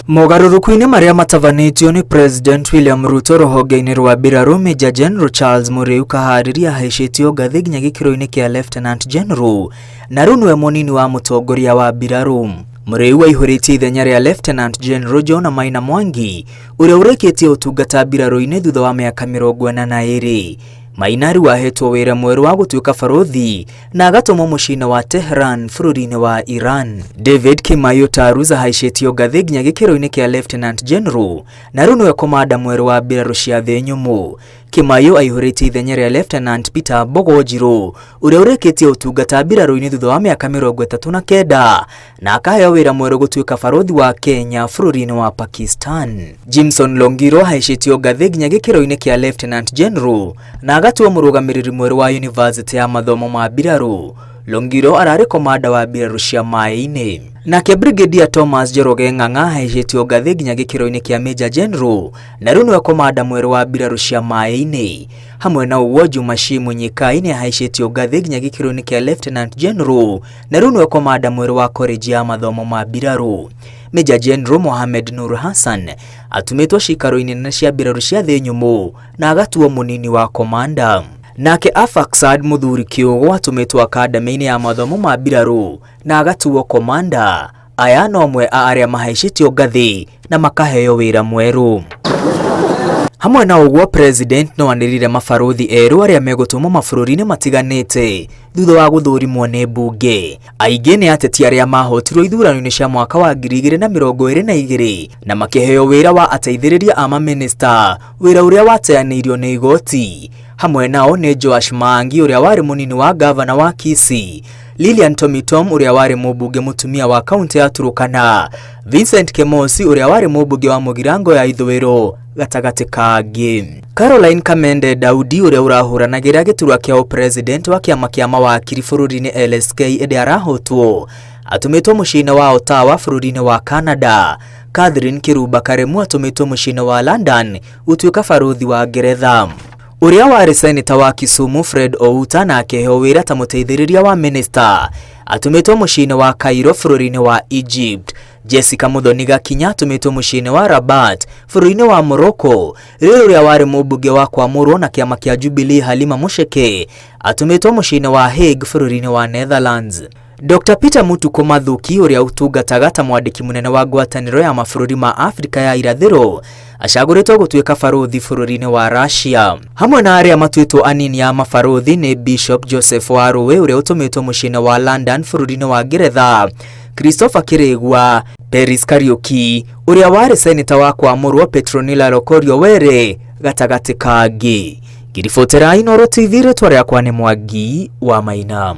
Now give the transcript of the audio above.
Mogarũrũku-inĩ marĩa matabanĩtio nĩ President William Ruto rũhonge-inĩ rwa mbirarũ, Major General Charles Mũrĩu Kahariri ahaicĩtio ngathĩ nginya gĩkĩro-inĩ kĩa Lieutenant General na rĩu nĩwe mũnini wa mũtongoria wa mbirarũ. Mũrĩu aihũrĩtie ithenya rĩa Lieutenant General John Maina Mwangi ũrĩa ũrĩkĩtie ũtungata mbirarũ-inĩ thutha wa mĩaka 42. Maina rĩu ahetwo wĩra mwerũ wa gũtuĩka barũthi na agatũmwo mũciĩ-inĩ wa Tehran bũrũri-inĩ wa Iran. David Kimaiyo Tarus ahaicĩtio ngathĩ nginya gĩkĩro-inĩ kĩa Lieutenant General na rĩu nĩwe komanda mwerũ wa mbirarũ cia thĩ nyũmũ. Kimaiyo aihũrĩtie ithenya rĩa Lieutenant Peter Mbogo Njirũ ũrĩa ũrĩkĩtie ũtungata mbirarũ-inĩ thutha wa mĩaka 39 na akaheo wĩra mwerũ gũtuĩka barũthi wa Kenya bũrũri-inĩ wa Pakistan. Jimson Longiro ahaicĩtio ngathĩ nginya gĩkĩro-inĩ kĩa Lieutenant General na agatuo mũrũgamĩrĩri mwerũ wa University ya mathomo ma mbirarũ. Longiro ararĩ komanda wa mbirarũ cia maĩ-inĩ. Nake Brigadier Thomas Njoroge Ng'ang'a ahaicĩtio ngathĩ nginya gĩkĩro-inĩ kĩa Major General na rĩu nĩwe komanda mwerũ wa mbirarũ cia maĩ-inĩ. Hamwe na ũguo, Juma Shimu Nyikai nĩ ahaicĩtio ngathĩ nginya gĩkĩro-inĩ kĩa Lieutenant General na rĩu nĩwe komanda mwerũ wa koreji ya mathomo ma mbirarũ. Major General Mohamed Nur Hassan atumĩtwo cikaro-inĩ nene cia mbirarũ cia thĩ nyũmũ na agatuo mũnini wa komanda. Nake Afaksad Mũthuri Kĩũgũ atũmĩtwo akademĩ-inĩ ya mathomo ma mbirarũ na agatuo komanda. Aya no amwe a arĩa mahaicĩtio ngathĩ na makaheo wĩra mwerũ. Hamwe na ũguo, President no anĩrĩire mabarũthi erũ arĩa megũtũmwo mabũrũri-inĩ matiganĩte thutha wa gũthũrimwo nĩ mbunge. Aingĩ nĩ ateti arĩa mahotirwo ithurano-inĩ cia mwaka wa 2022 na makĩheo wĩra wa ateithĩrĩria a mamĩnĩsta, wĩra ũrĩa wateanĩirio nĩ igoti. Hamwe nao nĩ Joash Maangi ũrĩa warĩ mũnini wa gavana wa Kisii, Lilian Tomitom ũrĩa warĩ mũmbunge mũtumia wa kaunti ya Turukana, Vincent Kemosi ũrĩa warĩ mũmbunge wa Mũgirango ya Ithũĩro gatagatĩ ka angĩ. Caroline Kamende Daudi ũrĩa ũrahũranagĩra gĩturwa kĩa ũpresident wa kĩama kĩa mawakiri bũrũri-inĩ LSK ĩndĩ arahotwo atũmĩtwo mũciĩ-inĩ wa Ottawa bũrũri-inĩ wa Canada. Catherine Kĩrumba Karemu atũmĩtwo mũciĩ-inĩ wa London gũtuĩka barũthi wa Ngeretha. Ũrĩa warĩ seneta wa Kisumu Fred Outa na akĩheo wĩra ta mũteithĩrĩria wa minista atũmĩtwo mũciĩ-inĩ wa Cairo bũrũri-inĩ wa Egypt. Jessica Muthoni Gakinya atũmĩtwo mũciĩ-inĩ wa Rabat bũrũri-inĩ wa Morocco. Rĩrĩ ũrĩa warĩ mũmbunge wa kwamũrwo na kĩama kĩa Jubilee Halima Musheke atũmĩtwo mũciĩ-inĩ wa Hague bũrũri-inĩ wa Netherlands. Dr. Peter Mutuku Mathuki ũrĩa ũtungataga ta mwandĩki mũnene wa ngwatanĩro ya mabũrũri ma Afrika ya irathĩro acagũrĩtwo gũtuĩka barũthi bũrũri-inĩ wa Russia. Hamwe na arĩa matuĩtwo anini a mabarũthi nĩ Bishop Joseph Warũĩ ũrĩa ũtũmĩtwo mũciĩ-inĩ wa London bũrũri-inĩ wa Ngeretha, Christopher Kĩrĩgua, Peris Kariuki ũrĩa warĩ seneta wa kwamũrwo Petronila Lokorio Were gatagatĩ ka angĩ. Ngiribotera Inooro TV, rĩtwa rĩakwa nĩ Mwangi wa Maina.